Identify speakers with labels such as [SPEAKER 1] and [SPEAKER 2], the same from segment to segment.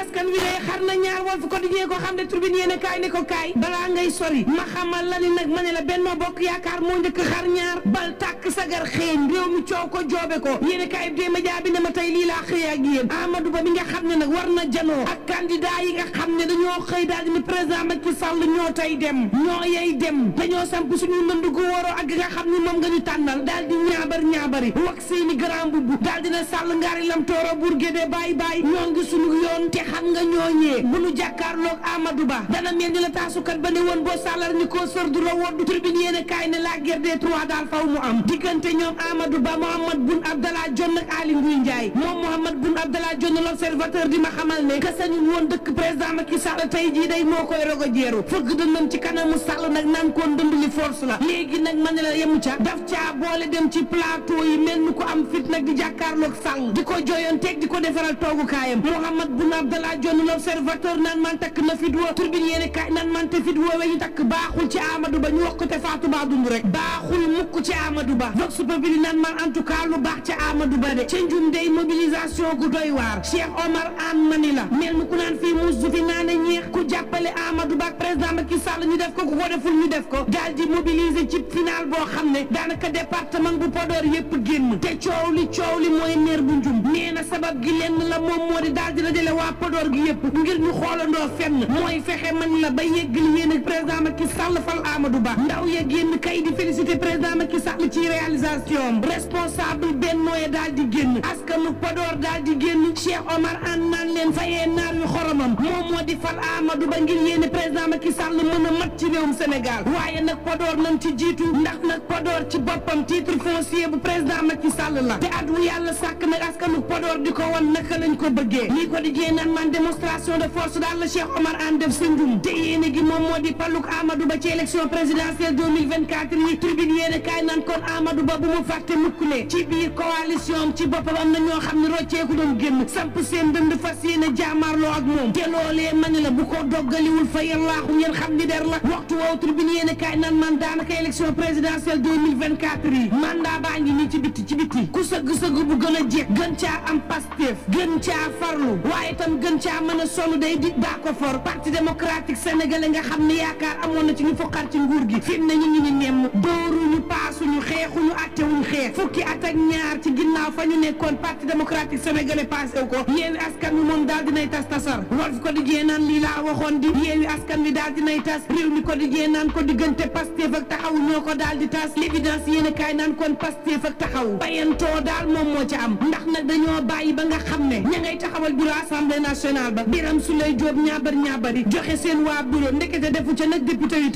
[SPEAKER 1] askan wi lay xar na ñaar Walf Quotidien ko xam ne Tribune yéene kaay ne ko kaay balaa ngay sori ma xamal la ni nag ma ne la Benno Bokk Yaakaar moo njëkk xar ñaar bal tàkk sagar xeeñ réew mi coow ko joobe ko yéene kaay bi dee média bi ne ma tey lii laa xëy ak yéen Amadou Ba mi nga xam ne nag war na janoo ak candidat yi nga xam ne dañoo xëy daal di ni président Macky Sall ñoo tey dem ñoo yey dem dañoo samp suñu mënd gu waroo ak nga xam ne moom nga ñu tànnal daal di ñaabari wax seeni grand bubu daal dina Sall ngaari lam tooro Bourguédé bàyyi ñoo ngi suñu yoon te xam nga ñooñee bu nu jàkkaarloog Amadou Ba dana mel ni la taasukat ba ne woon boo sàllar ni koo sër du la woddu Tribune yéene kaay ne la guerre des trois daal faw mu am diggante ñoom Amadou Ba Mahammed Boun Abdallah Dionne ak Aly Ngouille Ndiaye moom Mahammed Boun Abdallah Dionne l'Observateur di ma xamal ne ka sañu woon dëkk président Macky Sall tey jii day moo koy rogo jeeru fëgg dënnam ci kanamu Sall nag naan koon dënd li force la léegi nag man ne la yemu ca daf caa boole dem ci plateau yi mel ni ko am fit nag di jàkkaarloog Sall di ko jooyoon teg di ko defaral toogukaayam Mahammed Boun Abdallah Dionne l'Observateur naan man takk na fit wa Tribune yéene kaay naan man te fit woowe ñu takk baaxul ci Amadou Ba ñu wax ko te Fatou Ba dund rek baaxul mukk ci Amadou Ba Vox Populi naan man en tout cas lu baax ci Amadou Ba de ca njum day mobilisation gu doy waar Cheikh Omar Anne mani la mel ni ku naan fii mus du fi naan a ñeex ku jàppale Amadou Ba ak président Macky Sall ñu def ko ku ko deful ñu def ko daal di mobiliser ci final boo xam ne daanaka département bu Podor yépp génn te coow li mooy maire bu njum nee na sabab gi lenn la moom moo di daal di dajale waa Podor gi yépp ngir ñu xoolandoo fenn mooy fexe man la ba yeggali yéen ak président Macky Sall fal Amadou Ba ndaw ya génn kay di féliciter président Macky Sall ci réalisation responsable Benno ya daal di génn askanu Podor daal di génn Cheikh Omar Anne naan leen fayee naar yu xoromam moom moo di fal Amadou Ba ngir yéen président Macky Sall mën a mat ci réewum Sénégal waaye nag Podor nañ ci jiitu ndax nag Podor ci boppam titre foncier bu président Macky Sall la te at wu yàlla sàkk nag askanu Podor di ko wan naka lañ ko bëggee lii ko di jee naan man démonstration de force daal la Cheikh Omar Anne def sa njum te yéene gi moom moo di paluk Amadou Ba ci élection présidentielle 2024 yi Tribune yéene kaay naan kon Amadou Ba bu mu fàtte mukk ne ci biir coalition ci boppam am na ñoo xam ne rocceeku doon génn samp seen dënd fas yéene jaamaarloo ak moom te loolee mani la bu ko doggaliwul fa yallaaxu ngeen xam ni der la waxtu woowu Tribune yéene kaay naan man daanaka élection présidentielle 2024 yi mandat baa ngi nii ci biti ku sëgg bu gën a jekk gën caa am Pastef gën caa farlu waaye tam gën caa mën a solu day di daa ko for parti démocratique sénégalais nga xam ne yaakaar amoon na ci ñu foqar ci nguur gi fi mu ne ñu ngi nemm dóoruñu paasuñu xeexuñu attewuñu xeex fukki at ak ñaar ci ginnaaw fa ñu nekkoon parti démocratique sénégalais passé ko Yewwi Askan Wi moom daal dinay tasar Walf Quotidien naan lii laa waxoon di Yewwi Askan Wi daal dinay tas Rewmi Quotidien naan ko diggante Pastef ak Taxawu ñoo ko daal di tas L'Évidence yéene kaay naan kon Pastef ak Taxawu bayantoo daal moom moo ca am ndax nag dañoo bàyyi ba nga xam ne ña ngay taxawal bureau assemblée nationale ba Birame Souleye Diop ñaabar joxe seen waa bureau ndekete defu ca nag député yu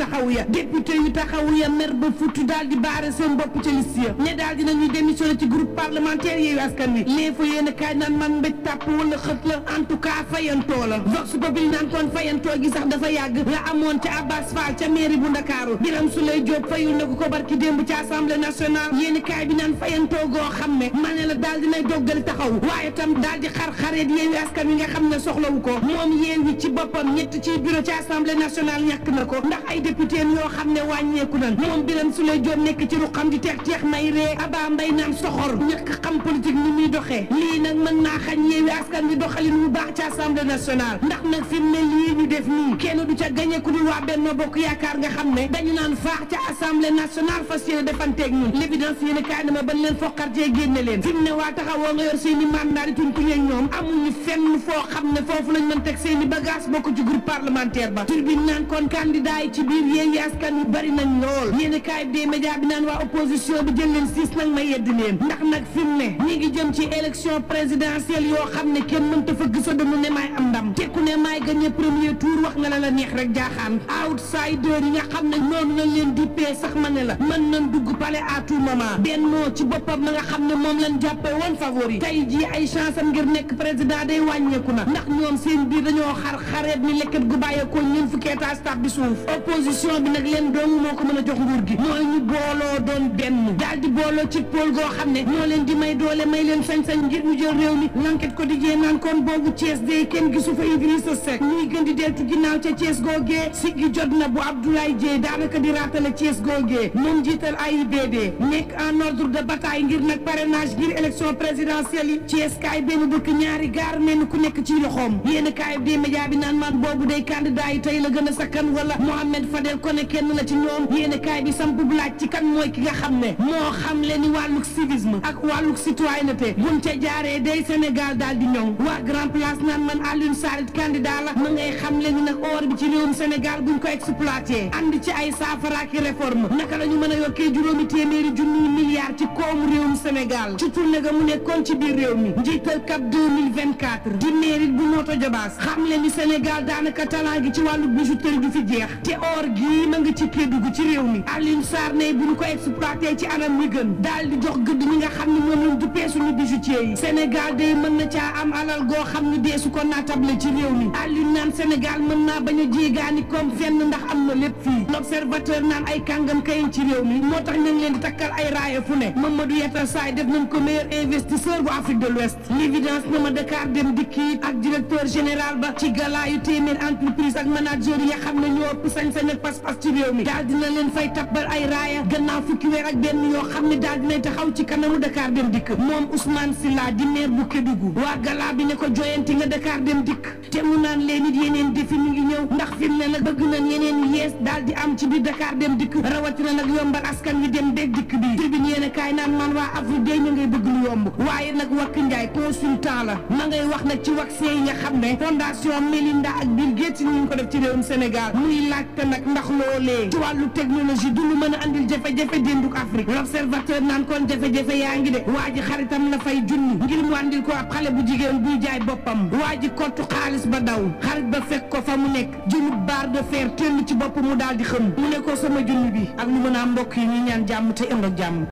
[SPEAKER 1] taxawu ya mer ba futu daal di baare seen bopp ca liste ya ne daal dinañuy démissionné ci groupe parlementaire Yewwi Askan Wi léefo yéen kaay naan man mbéj tàpp wala xët la en tout cas fayantoo la Vox Populi naan kon fayantoo gi sax dafa yàgg la amoon ca Abbas Fall ca mairie bu Ndakaaru Birame Souleye Diop fayul na ko barki démb ci assemblée nationale yéen kaay bi naan fayantoo goo xam ne ma ne la daal dinay doggali taxaw waaye tam daal di xar-xareet Yewwi Askan Wi nga xam ne soxlawu ko moom Yewwi ci boppam ñett ci bureau ci assemblée nationale ñàkk na ko ndax ay député yoo xam ne wàññeeku nan moom Birame Souleye Diop nekk ci ruqam di teex may ree Aba Mbaye naan soxor ñàkk xam politique ni muy doxee lii nag mën naa xañ Yewwi Askan Wi doxalin bu baax ci assemblée nationale ndax nag fi mu ne lii ñu def nii kenn du ca gañe ku dul waa Benno Bokk Yaakaar nga xam ne dañu naan faax ca assemblée nationale fas yéene defanteeg ñun L'Évidence yéene kaay na ma ban leen fokkartee génne leen fi mu ne waa taxawoo nga yor seeni mandat di tuñ tuñeeg ñoom amuñu fenn foo xam ne foofu lañ mën teg seeni bagage bokk ci groupe parlementaire ba Tribune naan kon candidat yi ci biir Yewwi Askan Wi bari nañ lool yéene kaay bi média bi naan waa opposition bi jël leen siis nag ma yedd leen ndax nag fi mu ne ñi ngi jëm ci élection présidentielle yoo xam ne kenn mënta fëgg sa dënnu ne maay am ndam te ku ne maay gagné premier tour wax nga la neex rek jaaxaan outsider yi nga xam ne noonu lañ leen dippee sax ma ne la mën nañ dugg palais à tout moment Benno ci boppam ma nga xam ne moom lañ jàppee woon favori tey jii ay chance am ngir nekk président day wàññeeku na ndax ñoom seen biir dañoo xareet ni lekkat gu bàyyeekoo ñun fukki étage tab bi suuf opposition bi nag leen doomu moo ko mën a jox nguur gi mooy ñu booloo doon benn daal di booloo ci pôle goo xam ne moo leen di may doole may leen sañ-sañ ngir ñu jël réew mi L'Enquête Quotidien naan kon boobu Thiès day kenn gisu fa Idriss Idrissa Seck ñuy gën di deltu ginnaaw ca Thiès googee siggi jot na bu Abdoulaye Dieye daanaka di raatale Thiès googee moom jiital AIBD nekk en ordre de bataille ngir nag parrainage ngir élection présidentielle yi Thiès kaay benn dëkk ñaari gaar mel ku nekk ci loxoom yéen kaay des médias bi naan man boobu day candidat yi tey la gën a sakkan wala Mohamed Fadel Koné kenn la ci ñoom yéen kaay bi samp bu laaj ci kan mooy ki nga xam ne moo xam le ni wàlluk civisme ak wàlluk citoyenneté buñ ca jaaree day Sénégal daal di ñoŋ waa Grand Place naan man Alioune Sarr candidat la ma ngay xam le ni nag or bi ci réewum Sénégal buñ ko exploité andi ci ay saafara ki réforme naka la ñu mën a yokkee juróomi téeméeri junniy milliards ci koomu réewum Sénégal ci tournée ga mu nekkoon ci biir réew mi njiital CAP 2024 di mérite bu Notto Diobass xam le ni Sénégal daanaka talent gi ci wàllu bijouterie du fi jeex te or gii ma ngi ci Kédougou ci réew mi Alioune Sarr ne bu ñu ko exploité ci anam wi gën daal di jox gëdd ñi nga xam ne moom lañ duppee suñu bijoutier yi Sénégal day mën na caa am alal goo xam ne dee su ko naatable ci réew mi Alioune naan Sénégal mën naa bañ a jéegaani comme fenn ndax am na lépp fii l'observateur naan ay kàngam kayin ci réew mi moo tax ñu ngi leen di takkal ay raaya fu ne Mamadou Yatta Saay def nañ ko meilleur investisseur bu Afrique de l'Ouest l'évidence na ma Dakar dem dikki ak directeur général ba ci gala yu téeméer entreprise ak manager yi nga xam ne ñoo ëpp sañ-sañ ak pas-pas ci réew mi daal dina leen fay tabbal ay raaya gannaaw fukki weer ak benn yoo xam ne daal dinay taxaw ci kanamu Dakar dem dikk moom Ousmane Sylla di maire bu Kédougou waa gala bi ne ko joyanti nga Dakar dem dikk te mu naan leen it yeneen défi mi ngi ñëw ndax fi mu ne nag bëgg nañ yeneen yees daal di am ci biir Dakar dem dikk rawatina nag yombal askan wi dem beeg dikk bi tribune yéen a kaay naan man waa Afrique day ñu ngay bëgg lu yomb waaye nag Wakk Ndiaye consultant la ma ngay wax nag ci vaccin yi nga xam ne fondation Melinda ak Bill Gates ñu ngi ko def ci réewum Sénégal muy laajte nag ndax loolee ci wàllu technologie du lu mën a andil jafe-jafe dénduk Afrique l'observateur naan kon jafe-jafe yaa ngi de waa ji xaritam la fay junni ngir mu andil ko ab xale bu jigéen buy jaay boppam waa ji kottu xaalis ba daw xarit ba fekk ko fa mu nekk junni barre de fer tell ci bopp mu daal di xëm mu ne ko sama junni bi ak lu mën a mbokk yi ñu ñaan jàmm te ëllëg jàmm